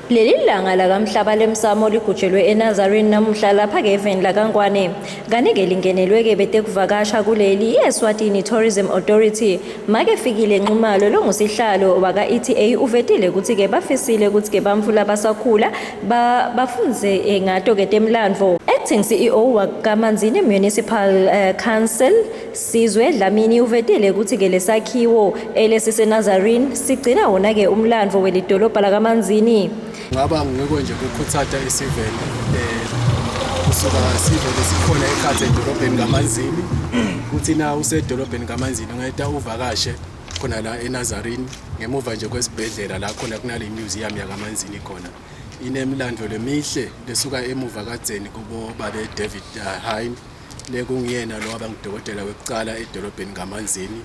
Leli langa lakamhlaba lemsamo ligujelwe eNazarene namuhla lapha-ke eveni lakaNgwane. Kanti-ke lingenelwe-ke betekuvakasha kuleli i-Eswatini Tourism Authority. Make Fikile Nxumalo longusihlalo waka-ETA uvetile ukuthi-ke bafisile ukuthi-ke bantfu labasakhula bafundze ngato-ke temlandvo. Acting CEO wakaManzini Municipal Council Sizwe Dlamini uvetile ukuthi-ke lesakhiwo elesiseNazarene sigcina wona-ke umlandvo welidolobha lakaManzini. Ngaba ngiko nje kukhuthata isivele kusuka sivele sikhona ekhathe edolobheni kaManzini, kuthi na usedolobheni kaManzini ungayita uvakashe khona la eNazarene ngemuva nje kwesibhedlela la khona kunale museum yakaManzini khona. Inemlando lemihle lesuka emuva kadzeni kubo babe David Hine lekungiyena lo wabangudokotela wekucala edolobheni kaManzini,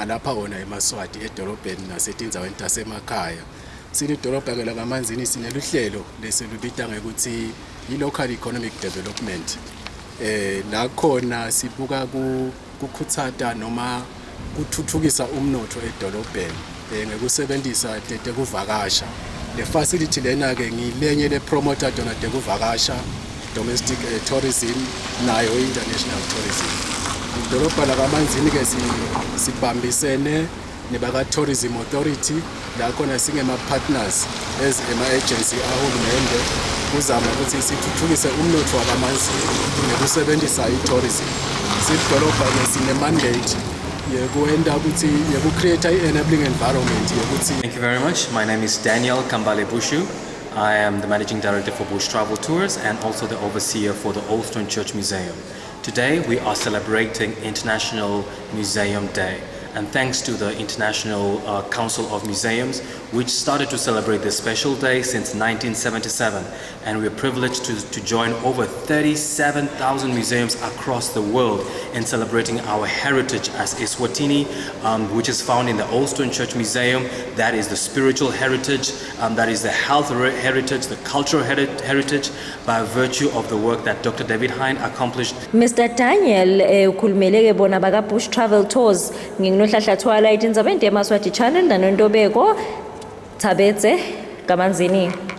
alapha wona eMaswati edolobheni nasetindzaweni tasemakhaya. Silidolobha ke lakaManzini sineluhlelo lesilubita ngekuthi i-local economic development, la khona sibuka kukhutsata noma kuthuthukisa umnotho edolobheni ngekusebenzisa tekuvakasha. Le facility lena ke ngilenye le promoter tona tekuvakasha, domestic tourism nayo international tourism. Idolobha lakaManzini ke sibambisene nebaka Tourism Authority la khona singema partners as ema agency ahulumende kuzama ukuthi sithuthukise umnotho wakaManzini ngekusebenzisa i-tourism. Silidolobha ke sine mandate yekuenta ukuthi yeku-create i-enabling environment yekuthi. Thank you very much. My name is Daniel Kambale Bushu. I am the Managing Director for Bush Travel Tours and also the Overseer for the Old Stone Church Museum. Today we are celebrating International Museum Day. And thanks to the International Council of Museums, which started to celebrate this special day since 1977. And we're privileged to join over 37,000 museums across the world in celebrating our heritage as Eswatini, which is found in the Old Stone Church Museum. That is the spiritual heritage, that is the health heritage, the cultural heritage, by virtue of the work that Dr. David Hine accomplished. Mr Daniel ukhulumele ke bona baka Bush Travel Tours. Nginginohlahla Thwala etindzabeni teMaswati Channel nanontobeko Thabetse kaManzini.